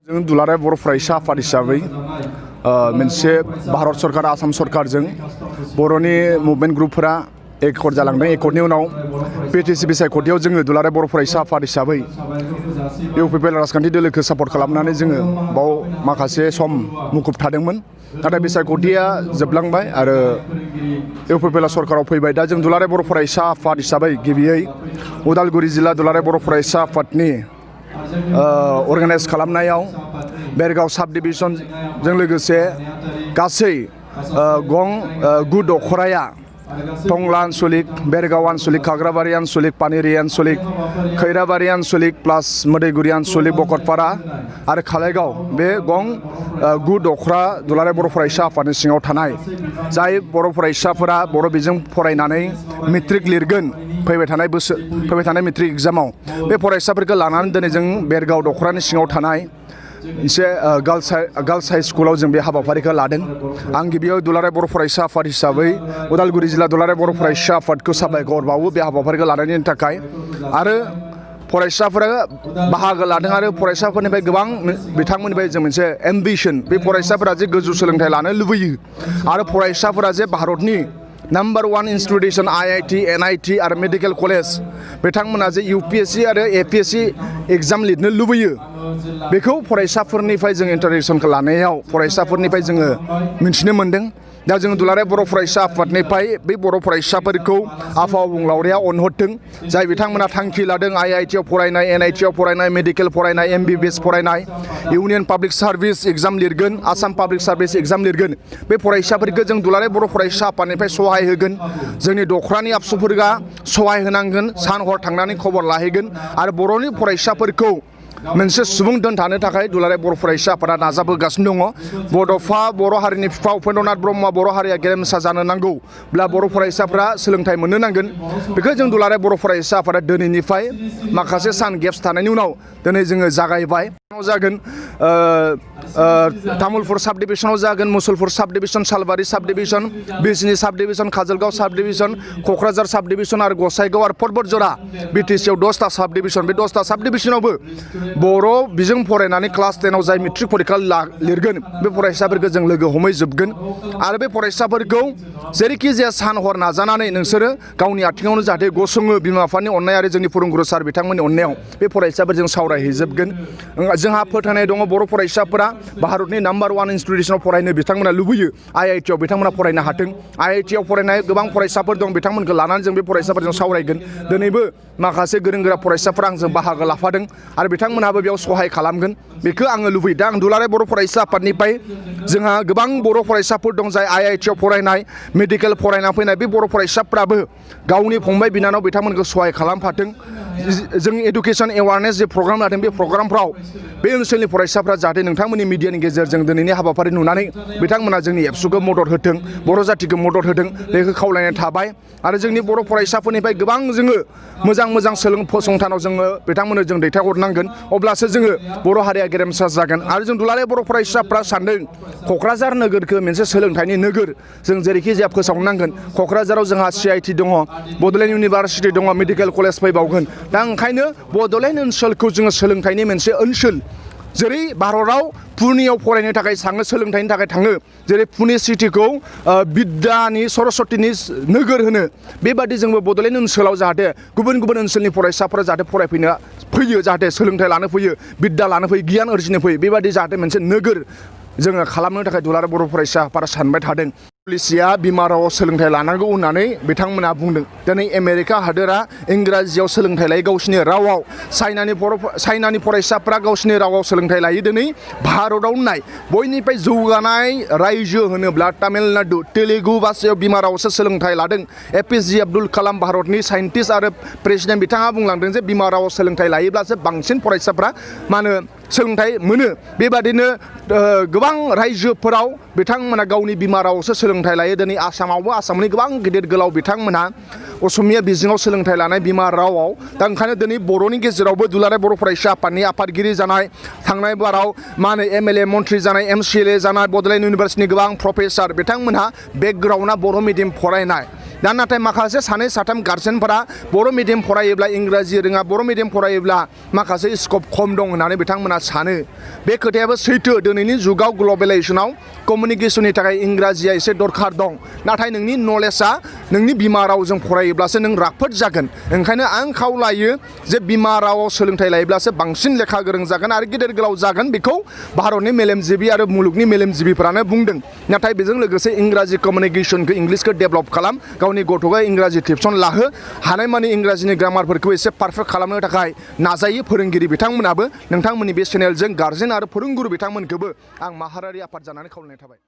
जों दुलाराय बर' फरायसा आफाद हिसाबै मोनसे भारत सरकार आसाम सरकारजों बर'नि मुभमेन्ट ग्रुपफोरा एकर्ड जालांदों। एकर्डनि उनाव पिटिसि बिसायख'थियाव जोङो दुलाराय बर' फरायसा आफाद हिसाबै इउपिपिएल राजखान्थि दोलोखौ सापर्ट खालामनानै जोङो बाव माखासे सम मुखुब थादोंमोन। नाथाय बिसायख'थिया जोबलांबाय आरो इउपिपिएल सरकाराव फैबाय। दा जों दुलाराय बर' फरायसा आफाद हिसाबै गिबियै उदालगुरि जिल्ला दुलाराय बर' फरायसा आफादनि अर्गानाइज खालामनायाव बेरगाव साब डिभिजनजों लोगोसे गासै गं 9 दखराया टंला आन्सलिक, बेरगाव आन्सलिक, खाग्राबारि आन्सलिक, पानेरि आन्सलिक, खैराबारि आन्सलिक प्लास मोदैगुरि आन्सलिक, बकरपारा आरो खालायगाव बे गं 9 दखरा दुलाराय बर' फरायसा आफादनि सिङाव थानाय जाय बर' फरायसाफोरा बर' बिजों फरायनानै मेट्रिक लिरगोन फैबाय थानाय मेट्रिक एग्जामाव बे फरायसाफोरखौ लानानै दिनै जों बेरगाव दखरानि सिङाव थानाय मोनसे गार्लस हाइ स्कुलाव जों बे हाबाफारिखौ लादों। आं गिबियाव दुलाराय बर' फरायसा आफाद हिसाबै उदालगुरि जिल्ला दुलाराय बर' फरायसा आफादखौ साबायखर बावो बे हाबाफारिखौ लानायनि थाखाय। आरो फरायसाफोरा बाहागो लादों आरो फरायसाफोरनिफ्राय गोबां बिथांमोननिफ्राय जों मोनसे एम्बिशन, बे फरायसाफोरा जे गोजौ सोलोंथाइ लानो लुबैयो आरो फरायसाफोरा जे भारतनि नम्बर 1 इन्स्टिटिउसन IIT, NIT आरो मेडिकेल कलेज बिथांमोना जे UPSC आरो APSC एग्जाम लिरनो लुबैयो बेखौ फरायसाफोरनिफ्राय जों इन्टारेक्सनखौ लानायाव फरायसाफोरनिफ्राय जोङो मिन्थिनो मोन्दों। दा जों दुलाराय बर' फरायसा आफादनिफ्राय बे बर' फरायसाफोरखौ आफा अबंलावरिया अनहरदों जाय बिथांमोना थांखि लादों IIT आव फरायनाय, NIT आव फरायनाय, मेडिकेल फरायनाय, MBBS फरायनाय, इउनियन पाब्लिक सार्भिस एग्जाम लिरगोन, आसाम पाब्लिक सार्भिस एग्जाम लिरगोन। बे फरायसाफोरखौ जों दुलाराय बर' फरायसा आफादनिफ्राय सहाय होगोन। जोंनि दखरानि आबसुफोरा सहाय होनांगोन, सान हर थांनानै खबर लाहैगोन आरो बर'नि फरायसाफोरखौ मोनसे सुबुं दोनथानो थाखाय दुलाराय बर' फरायसा आफादा नाजाबोगासिनो दङ। बड'फा बर' हारिनि बिफा उपेन्द्रनाथ ब्रह्मआ बर' हारिया गेरेमसा जानो नांगौब्ला बर' फरायसाफ्रा सोलोंथाइ मोननो नांगोन। बेखौ जों दुलाराय बर' फरायसा आफादा दिनैनिफ्राय माखासे सान गेप्स थानायनि उनाव दिनै जोङो जागायबाय। जागोन तामुलपुर साब डिभिजनाव जागोन, मुसलपुर साब डिभिजन, सालबारि साब डिभिजन, बिजनी साब डिभिजन, काजलगाव साब डिभिजन, क'क्राझार साब डिभिजन आरो गसाइगाव आरो पर्बतजरा BTC आव 10टा साब डिभिजन। बे 10टा साब डिभिजनावबो बर' बिजों फरायनानै क्लास 10आव जाय मेट्रिक फरिखा लिरगोन बे फरायसाफोरखौ जों लोगो हमहैजोबगोन आरो बे फरायसाफोरखौ जेरैखि जाया सान हर नाजानानै नोंसोरो गावनि आथिङावनो जाहाथे गसङो बिमा बिफानि अननाय आरो जोंनि फोरोंगुरु सार बिथांमोननि अननायाव बे फरायसाफोरजों सावरायहैजोबगोन। जोंहा फोथायनाय दङ बर' फरायसाफोरा भारतनि नम्बर 1 इन्स्टिटिउसनाव फरायनो बिथांमोना लुबैयो। IIT आव बिथांमोना फरायनो हाथों। IIT आव फरायनाय गोबां फरायसाफोर दं, बिथांमोनखौ लानानै जों बे फरायसाफोरजों सावरायगोन। दिनैबो माखासे गोरों गोरा फरायसाफोरा आंजों बाहागो लाफादों आरो बिथांमोनहाबो बेयाव सहाय खालामगोन बेखौ आङो लुबैयो। दा आं दुलाराय बर' फरायसा आफादनिफ्राय जोंहा गोबां बर' फरायसाफोर दं जाय IIT आव फरायनाय, मेडिकेल फरायना फैनाय बे बर' फरायसाफ्राबो गावनि फंबाय बिनानाव बिथांमोनखौ सहाय खालामफाथों। जों एडुकेसन एवारनेस जे प्रग्राम लादों बे प्रग्रामफ्राव बे ओनसोलनि फरायसाफ्रा जाहाथे नोंथांमोननि मिडियानि गेजेरजों दिनैनि हाबाफारि नुनानै बिथांमोना जोंनि एबसुखौ मदद होथों, बर' जाथिखौ मदद होथों बेखौ खावलायनाय थाबाय। आरो जोंनि बर' फरायसाफोरनिफ्राय गोबां जोङो मोजां फसंथानाव जोङो बिथांमोननो जों दैथायहरनांगोन, अब्लासो जोङो बर' हारिया गेरेमसा जागोन। आरो जों दुलाराय बर' फरायसाफ्रा सानदों क'क्राझार नोगोरखौ मोनसे सोलोंथाइनि नोगोर जों जेरैखि जाया फोसावनांगोन। क'क्राझाराव जोंहा CIT दङ, बड'लेण्ड इउनिभारसिटि दङ, मेडिकेल कलेज फैबावगोन। दा ओंखायनो बड'लेण्ड ओनसोलखौ जोङो सोलोंथाइनि मोनसे ओनसोल, जेरै भारताव पुनेयाव फरायनो थाखाय थाङो, सोलोंथाइनि थाखाय थाङो, जेरै पुने सिटिखौ बिद्यानि सरस्वतीनि नोगोर होनो, बेबादि जोंबो बड'लेण्ड ओनसोलाव जाहाथे गुबुन गुबुन ओनसोलनि फरायसाफोरा जाहाथे फैयो, जाहाथे सोलोंथाइ लानो फैयो, बिद्या लानो फैयो, गियान आरजिनो फैयो, बेबादि जाहाथे मोनसे नोगोर जोङो खालामनो थाखाय दुलाराय बर' फरायसा आफादा सानबाय थादों। पलिसिया बिमा रावाव सोलोंथाइ लानांगौ होननानै बिथांमोना बुंदों। दिनै आमेरिका हादोरा इंराजियाव सोलोंथाइ लायो गावसिनि रावाव, चाइनानि फरायसाफ्रा गावसिनि रावाव सोलोंथाइ लायो। दिनै भारताव नाय बयनिफ्राय जौगानाय रायजो होनोब्ला तामिलनाडु, तेलेगु भाषायाव बिमा रावसो सोलोंथाइ लादों। APJ आब्दुल कालाम भारतनि साइन्टिस्ट आरो प्रेसिडेन्ट बिथाङा बुंलांदों जे बिमा रावाव सोलोंथाइ लायोब्लासो बांसिन फरायसाफ्रा सोलोंथाइ मोनो। बेबादिनो गोबां रायजोफोराव बिथांमोना गावनि बिमा रावसो सोलोंथाइ लायो। दिनै आसामावबो आसामनि गोबां गिदिर गोलाव बिथांमोना असमिया बिजोङाव सोलोंथाइ लानाय बिमा रावाव। दा ओंखायनो दिनै बर'नि गेजेरावबो दुलाराय बर' फरायसा आफादनि आफादगिरि जानाय, थांनाय बाराव MLA मन्थ्रि जानाय, MCLA जानाय, बड'लेण्ड इउनिभारसिटिनि गोबां प्रफेसार बिथांमोनहा बेकग्राउन्डआ बर' मिडियाम फरायनाय। दा नाथाय माखासे सानै साथाम गारजेनफोरा बर' मिडियाम फरायोब्ला इंराजि रोङा बर' मिडियाम फरायोब्ला माखासे स्कप खम दं होननानै बिथांमोना सानो बे खोथायाबो सैथो दिनैनि जुगाव ग्लबेलाइजेसनाव कमिउनिकेसननि थाखाय इंराजिया एसे दरखार दं नाथाय नोंनि नलेजआ नोंनि बिमा रावजों फरायोब्लासो नों राफोद जागोन ओंखायनो आं खावलायो जे बिमा रावाव सोलोंथाइ लायोब्लासो बांसिन लेखा गोरों जागोन आरो गिदिर गोलाव जागोन बेखौ भारतनि मेलेमजिबि आरो मुलुगनि मेलेमजिबिफोरानो बुंदों नाथाय बेजों लोगोसे इंराजि कमिउनिकेसनखौ इंलिसखौ डेभेलप खालाम गावनि गथ'खौ इंराजि टिउसन लाहो हानायमानि इंराजिनि ग्रामारफोरखौ एसे पारफेक्ट खालामनो थाखाय नाजायो फोरोंगिरि बिथांमोनाबो नोंथांमोननि बे चेनेलजों गारजेन आरो फोरोंगुरु बिथांमोनखौबो आं माहारियारि आफाद जानानै खावलायनाय थाबाय।